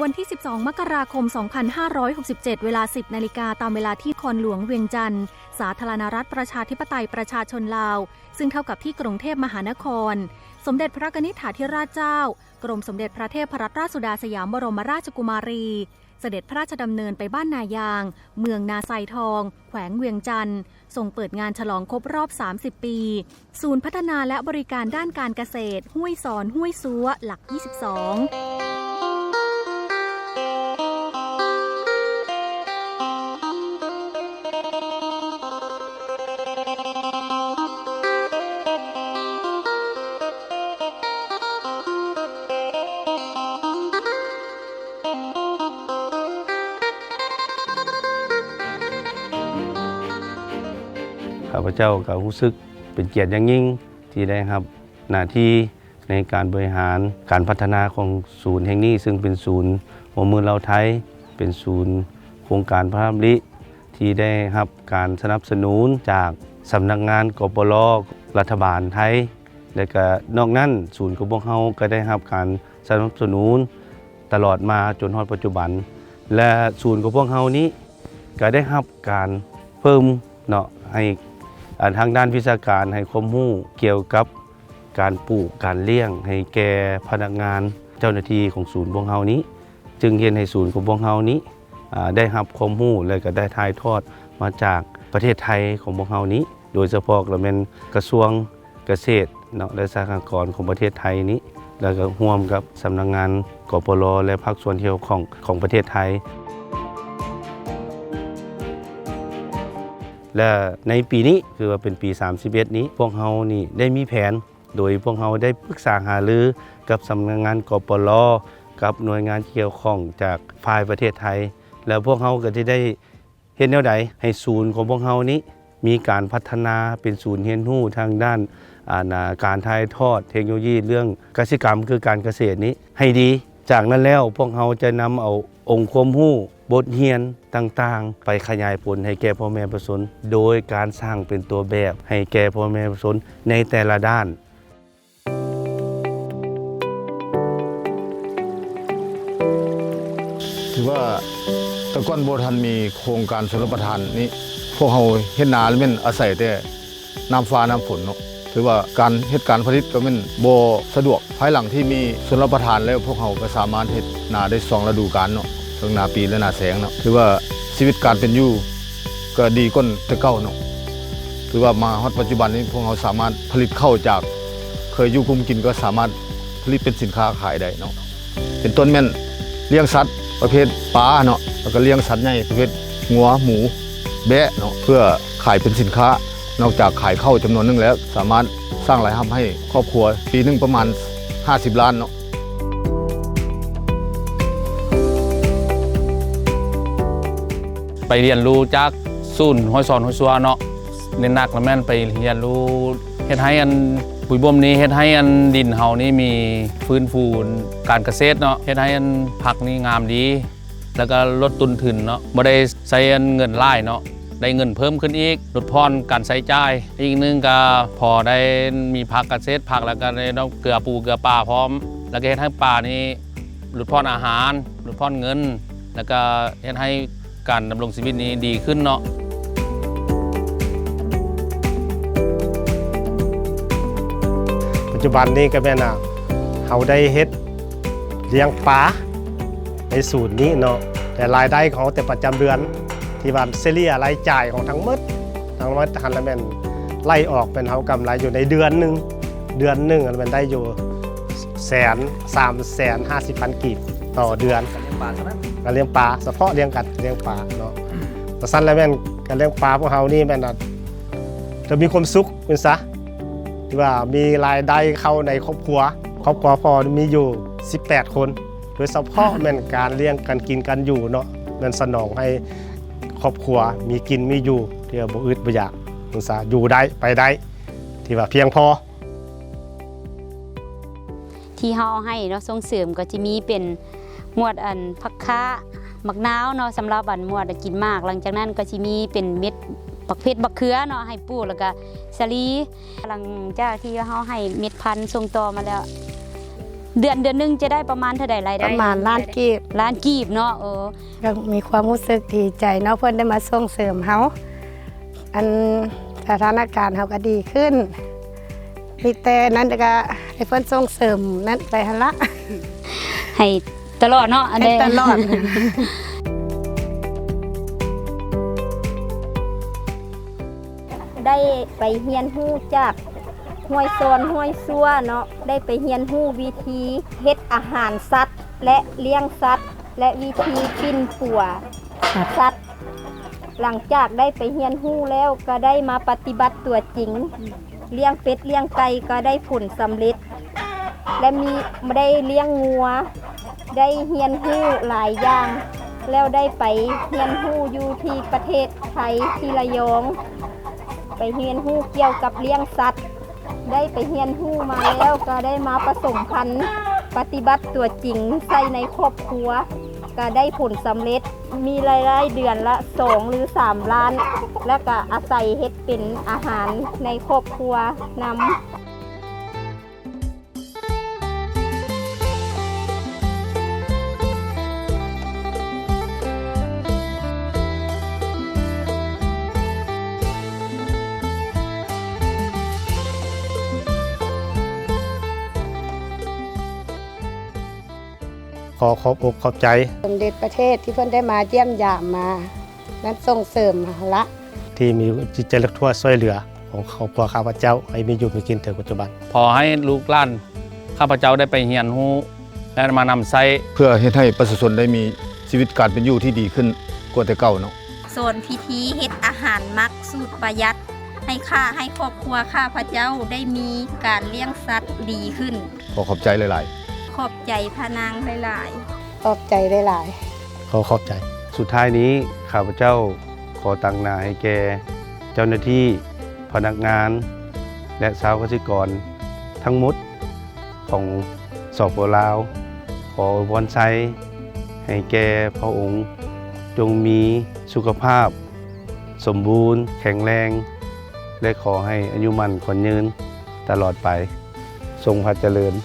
ວັນທີສິບສອງ ມະກະລາຄົມ ສອງພັນຫ້າຮ້ອຍຫົກສິບເຈັດ ເວລາ ສິບນາລິກາ ຕາມເວລາທີ່ນະຄອນຫຼວງວຽງຈັນ ສາທາລະນະລັດ ປະຊາທິປະໄຕ ປະຊາຊົນລາວ ຊຶ່ງເທົ່າກັບທີ່ກຸງເທບມະຫານະຄອນ, ສົມເດັດພະກະນິດຖາທິລາດເຈົ້າ ກົມສົມເດັດພະເທບພະລັດລາຊສຸດາສະຫຍາມບໍລົມມະລາຊກຸມາຣີ ສະເດັດພະລາຊະດຳເນີນໄປບ້ານນາຢາງ ເມືອງນາຊາຍທອງ ແຂວງວຽງຈັນ ຊົງເປີດງານສະຫຼອງຄົບຮອບສາມສິບປີ ສູນພັດທະນາ ແລະ ບໍລິການດ້ານການກະເສດ ຫ້ວຍຊອນ ຫ້ວຍຊວ ຫຼັກ ຊາວສອງ. ຂ້າພະເຈົ້າກໍຮູ້ສຶກເປັນກຽດຢ່າງຍິ່ງ ທີ່ໄດ້ຮັບໜ້າທີ່ໃນການບໍລິຫານການພັດທະນາຂອງສູນແຫ່ງນີ້, ຊຶ່ງເປັນສູນຮ່ວມມືລາວໄທ, ເປັນສູນໂຄງການພະລາດຳລິ ທີ່ໄດ້ຮັບການສະໜັບສະໜູນຈາກສຳນັກງານ ກປລ, ລັດຖະບານໄທ ແລະ ກະນອກນັ້ນ ສູນຂອງພວກເຮົາກໍໄດ້ຮັບການສະໜັບສະໜູນຕະຫຼອດມາຈົນຮອດປັດຈຸບັນ ແລະ ສູນຂອງພວກເຮົານີ້ກໍໄດ້ຮັບການເພີ່ມເນາະ ໃຫ້ ອາ ທາງດ້ານວິຊາການ ໃຫ້ຄວາມຮູ້ກ່ຽວກັບການປູກ ການລ້ຽງໃຫ້ແກ່ພະນັກງານເຈົ້າໜ້າທີ່ຂອງສູນພວກເຮົານີ້. ຈຶ່ງເຮັດໃຫ້ສູນຂອງພວກເຮົານີ້ ອາ ໄດ້ຮັບຄວາມຮູ້ ແລະ ກໍໄດ້ຖ່າຍທອດມາຈາກປະເທດໄທຂອງພວກເຮົານີ້, ໂດຍສະເພາະລະແມ່ນກະຊວງກະເສດເນາະ ແລະ ສະຫະກອນຂອງປະເທດໄທນີ້, ແລ້ວກໍຮ່ວມກັບສຳນັກງານ ກປລ ແລະ ພາກສ່ວນທີ່ກ່ຽວຂ້ອງຂອງປະເທດໄທ. ແລະ ໃນປີນີ້ ຄືວ່າເປັນປີສາມສິບເອັດນີ້ ພວກເຮົານີ້ໄດ້ມີແຜນ ໂດຍພວກເຮົາໄດ້ປຶກສາຫາລືກັບສຳນັກງານ ກປລ, ກັບໜ່ວຍງານທີ່ກ່ຽວຂ້ອງຈາກຝ່າຍປະເທດໄທ, ແລ້ວພວກເຮົາກໍຈະໄດ້ເຮັດແນວໃດໃຫ້ສູນຂອງພວກເຮົານີ້ມີການພັດທະນາເປັນສູນຮຽນຮູ້ທາງດ້ານ ອາ ນາ ການຖ່າຍທອດເທັກໂນໂລຢີເລື່ອງກະສິກຳ ຄືການກະເສດນີ້ໃຫ້ດີ. ຈາກນັ້ນແລ້ວ ພວກເຮົາຈະນຳເອົາອົງຄວາມຮູ້ ບົດຮຽນຕ່າງໆ ໄປຂະຫຍາຍຜົນໃຫ້ແກ່ພໍ່ແມ່ປະຊາຊົນ ໂດຍການສ້າງເປັນຕົວແບບໃຫ້ແກ່ພໍ່ແມ່ປະຊາຊົນໃນແຕ່ລະດ້ານ. ຖືວ່າແຕ່ກ່ອນບໍ່ທັນມີໂຄງການຊົນລະປະທານນີ້ ພວກເຮົາເຮັດນາແມ່ນອາໄສແຕ່ ນ້ຳຟ້ານ້ຳຝົນເນາະ, ຖືວ່າການເຮັດການຜະລິດກໍແມ່ນບໍ່ສະດວກ. ພາຍຫຼັງທີ່ມີຊົນລະປະທານແລ້ວ ພວກເຮົາກໍສາມາດເຮັດນາໄດ້ສອງລະດູການເນາະ, ເຖິງນາປີ ແລະ ນາແຊງເນາະ. ຖືວ່າຊີວິດການເປັນຢູ່ກໍດີກວ່າແຕ່ເກົ່າເນາະ. ຖືວ່າມາຮອດປັດຈຸບັນນີ້ ພວກເຮົາສາມາດຜະລິດເຂົ້າຈາກເຄີຍຢູ່ກຸມກິນ ກໍສາມາດຜະລິດເປັນສິນຄ້າຂາຍໄດ້ເນາະ. ເປັນຕົ້ນແມ່ນລ້ຽງສັດປະເພດປາເນາະ, ແລ້ວກໍລ້ຽງສັດໃຫຍ່ປະເພດງົວ, ໝູ, ແບ້ເນາະ ເພື່ອຂາຍເປັນສິນຄ້າ. ນອກຈາກຂາຍເຂົ້າຈຳນວນໜຶ່ງແລ້ວ ສາມາດສ້າງລາຍຮັບໃຫ້ຄອບຄົວປີໜຶ່ງປະມານຫ້າສິບລ້ານເນາະ. ໄປຮຽນຮູ້ຈາກສູນຫ້ວຍຊອນ ຫ້ວຍຊວເນາະ, ເນັ້ນໜັກລະແມ່ນໄປຮຽນຮູ້ ເຮັດໃຫ້ອັນ ປຸ໋ຍບົ່ມນີ້ເຮັດໃຫ້ອັນດິນເຮົານີ້ມີຟື້ນຟູການກະເສດເນາະ, ເຮັດໃຫ້ອັນຜັກນີ້ງາມດີ ແລ້ວກໍລົດຕົ້ນທຶນເນາະ, ບໍ່ໄດ້ໃຊ້ອັນເງິນຫຼາຍເນາະ, ໄດ້ເງິນເພີ່ມຂຶ້ນອີກ, ລົດຜ່ອນການໃຊ້ຈ່າຍ. ອີກໜຶ່ງກໍພໍໄດ້ມີຜັກກະເສດ, ຜັກແລ້ວກໍໄດ້ເນາະ ເກືອປູເກືອປາພ້ອມ, ແລ້ວກໍເຮັດໃຫ້ປານີ້ລົດຜ່ອນອາຫານ, ລົດຜ່ອນເງິນ, ແລ້ວກໍເຮັດໃຫ້ ການດຳລົງຊີວິດນີ້ດີຂຶ້ນເນາະ. ປັດຈຸບັນນີ້ກໍແມ່ນ ອາ ເຮົາໄດ້ເຮັດລ້ຽງປາໃນສູນນີ້ເນາະ, ແຕ່ລາຍໄດ້ຂອງເຮົາແຕ່ປະຈຳເດືອນ ທີ່ວ່າສະເລ່ຍລາຍຈ່າຍຂອງທັງໝົດ ທັງໝົດຫັ້ນລະແມ່ນໄລ່ອອກ ແມ່ນເຮົາກຳໄລຢູ່ໃນເດືອນໜຶ່ງ ເດືອນໜຶ່ງຫັ້ນແມ່ນໄດ້ຢູ່ແສນ ສາມແສນຫ້າສິບພັນກີບຕໍ່ເດືອນ. ການລ້ຽງປາເທົ່ານັ້ນ ການລ້ຽງປາ ສະເພາະລ້ຽງ ການລ້ຽງປາເນາະ. ແລ້ວຊັ້ນແລ້ວແມ່ນການລ້ຽງປາພວກເຮົານີ້ແມ່ນ ຈະມີຄວາມສຸກແມ່ນຊະ ທີ່ວ່າມີລາຍໄດ້ເຂົ້າໃນຄອບຄົວ. ຄອບຄົວພໍ່ມີຢູ່ສິບແປດຄົນ, ໂດຍສະເພາະແມ່ນການລ້ຽງ ການກິນ ການຢູ່ເນາະ, ແມ່ນສະໜອງໃຫ້ຄອບຄົວມີກິນມີຢູ່ ທີ່ວ່າບໍ່ອຶດບໍ່ຢາກແມ່ນຊະ ຢູ່ໄດ້ໄປໄດ້ ທີ່ວ່າພຽງພໍ. ທີ່ເຮົາເອົາໃຫ້ເນາະ ສົ່ງເສີມກໍຈະມີເປັນໝວດອັນຜັກຄາ ໝາກນາວເນາະ ສຳລັບອັນໝວດກິນໝາກ, ຫຼັງຈາກນັ້ນກໍຊິມີເປັນເມັດບັກເຜັດບັກເຂືອເນາະ ໃຫ້ປູກ ແລ້ວກະສາລີ. ຫຼັງຈາກທີ່ເຮົາໃຫ້ເມັດພັນສົ່ງຕໍ່ມາແລ້ວ ເດືອນ ເດືອນໜຶ່ງຈະໄດ້ປະມານເທົ່າໃດລາຍໄດ້? ປະມານລ້ານກີບ. ລ້ານກີບເນາະ. ເອີ ກໍມີຄວາມຮູ້ສຶກດີໃຈເນາະ ເພິ່ນໄດ້ມາສົ່ງເສີມເຮົາ. ອັນສະຖານະການເຮົາກໍດີຂຶ້ນ ມີແຕ່ນັ້ນກໍໃຫ້ເພິ່ນສົ່ງເສີມນັ້ນໄປຫັ້ນລະ ໃຫ້ຕະຫຼອດເນາະ ໃຫ້ຕະຫຼອດ. ໄດ້ໄປຮຽນຮູ້ຈາກຫ້ວຍຊອນຫ້ວຍຊົ່ວເນາະ ໄດ້ໄປຮຽນຮູ້ວິທີເຮັດອາຫານສັດ ແລະ ລ້ຽງສັດ ແລະ ວິທີປິ່ນປົວສັດ. ຫຼັງຈາກໄດ້ໄປຮຽນຮູ້ແລ້ວ ກໍໄດ້ມາປະຕິບັດຕົວຈິງ, ລ້ຽງເປັດລ້ຽງໄກ່ກໍໄດ້ຜົນສຳເລັດ ແລະ ມີ ໄດ້ລ້ຽງງົວ, ໄດ້ຮຽນຮູ້ຫຼາຍຢ່າງ ແລ້ວໄດ້ໄປຮຽນຮູ້ຢູ່ທີ່ປະເທດໄທ ທີ່ລະຍອງ, ໄປຮຽນຮູ້ກ່ຽວກັບລ້ຽງສັດ. ໄດ້ໄປຮຽນຮູ້ມາແລ້ວ ກໍໄດ້ມາປະສົມພັນປະຕິບັດຕົວຈິງໃສ່ໃນຄອບຄົວ ກໍໄດ້ຜົນສຳເລັດ ມີລາຍໄດ້ເດືອນລະສອງຫຼືສາມລ້ານ ແລະ ກໍອາໄສເຮັດເປັນອາຫານໃນຄອບຄົວນຳ. ຂໍຂອບອົກຂອບໃຈສົມເດັດພະເທບທີ່ເພິ່ນໄດ້ມາຢ້ຽມຢາມມາ ນັ້ນສົ່ງເສີມຫັ້ນລະ ທີ່ມີຈິດໃຈເລິກທົ່ວຊ່ວຍເຫຼືອຂອງຄອບຄົວຂ້າພະເຈົ້າ ໃຫ້ມີຢູ່ມີກິນເຖິງປັດຈຸບັນ. ຂໍໃຫ້ລູກຫຼານຂ້າພະເຈົ້າໄດ້ໄປຮຽນຮູ້ ແລະ ມານຳໃຊ້ ເພື່ອເຮັດໃຫ້ປະຊາຊົນໄດ້ມີຊີວິດການເປັນຢູ່ທີ່ດີຂຶ້ນກວ່າແຕ່ເກົ່າເນາະ. ສອນພິທີເຮັດອາຫານໝັກສູດປະຢັດ ໃຫ້ຂ້າ ໃຫ້ຄອບຄົວຂ້າພະເຈົ້າໄດ້ມີການລ້ຽງສັດດີຂຶ້ນ. ຂໍຂອບໃຈຫຼາຍໆ. ຂອບໃຈພະນາງຫຼາຍໆ. ຂອບໃຈຫຼາຍໆ. ຂໍຂອບໃຈ. ສຸດທ້າຍນີ້ ຂ້າພະເຈົ້າຂໍຕາງໜ້າໃຫ້ແກ່ເຈົ້າໜ້າທີ່, ພະນັກງານ ແລະ ຊາວກະສິກອນທັງໝົດຂອງ ສປ ລາວ ຂໍອວຍພອນໄຊໃຫ້ແກ່ພະອົງ ຈົ່ງມີສຸຂະພາບສົມບູນແຂງແຮງ ແລະ ຂໍໃຫ້ອາຍຸໝັ້ນຂວັນຍືນຕະຫຼອດໄປ. ຊົງພະຈະເລີນ.